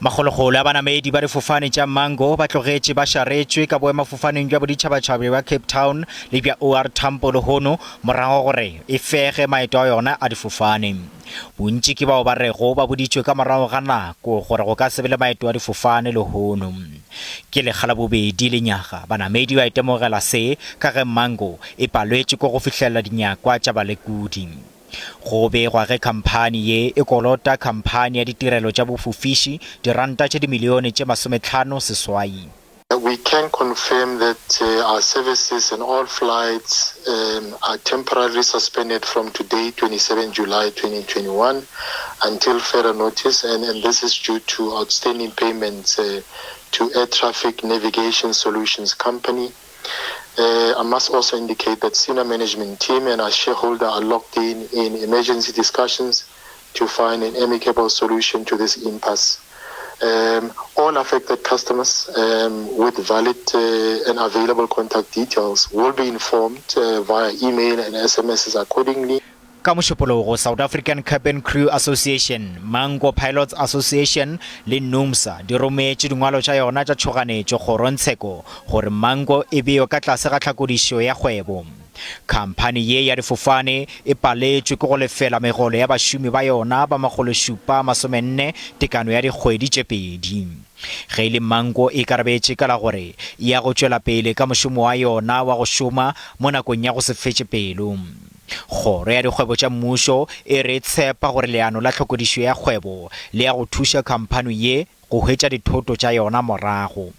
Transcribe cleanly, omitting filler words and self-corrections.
Makgolokgolo a banamedi ba difofane tša Mango ba tlogetše ba šaretšwe ka boemafofaneng bja boditšhabatšhaba bja Cape Town le bja OR Tambo lehono morago gore e fege maeto a yona a difofane. Bontši ke bao ba rego ba boditšwe ka morago ga nako gore go ka se be le maeto a difofane lehono. Ke lekga la bobedi lenyaga banamedi ba itemogela se ka ge Mango e palwetše ke go fihlelela dinyakwa tša balekodi. Go begwa ge khamphani ye e kolota khamphani ya ditirelo tša bofofiši diranta tše dimilione tše 58. We can confirm that our services and all flights are temporarily suspended from today, 27 July 2021, until further notice, and, and this is due to outstanding payments to Air Traffic Navigation Solutions Company. Uh, I must also indicate that senior management team and our shareholder are locked in in emergency discussions to find an amicable solution to this impasse. Um, all affected customers um, with valid uh, and available contact details will be informed uh, via email and SMSs accordingly. Ka Mošupologo, South African Cabin Crew Association, Mango Pilots Association le NUMSA di rometše dingwalo tša yona tša tšhoganetšo kgorongtsheko gore Mango e bewe ka tlase ga tlhakodišo ya kgwebo. Khamphani ye ya difofane e paletšwe ke go lefela megolo ya bašomi ba yona ba 740 tekano ya dikgwedi tše pedi. Ge e le Mango e ikarabetše ka la gore e ya go tšwela pele ka mošomo wa yona wa go šoma mo nakong ya go se fetše pelo. Kgoro ya Dikgwebo tša Mmušo e re e tshepa gore leano la tlhokodišo ya kgwebo le ya go thuša khamphani ye go hwetša dithoto tša yona morago.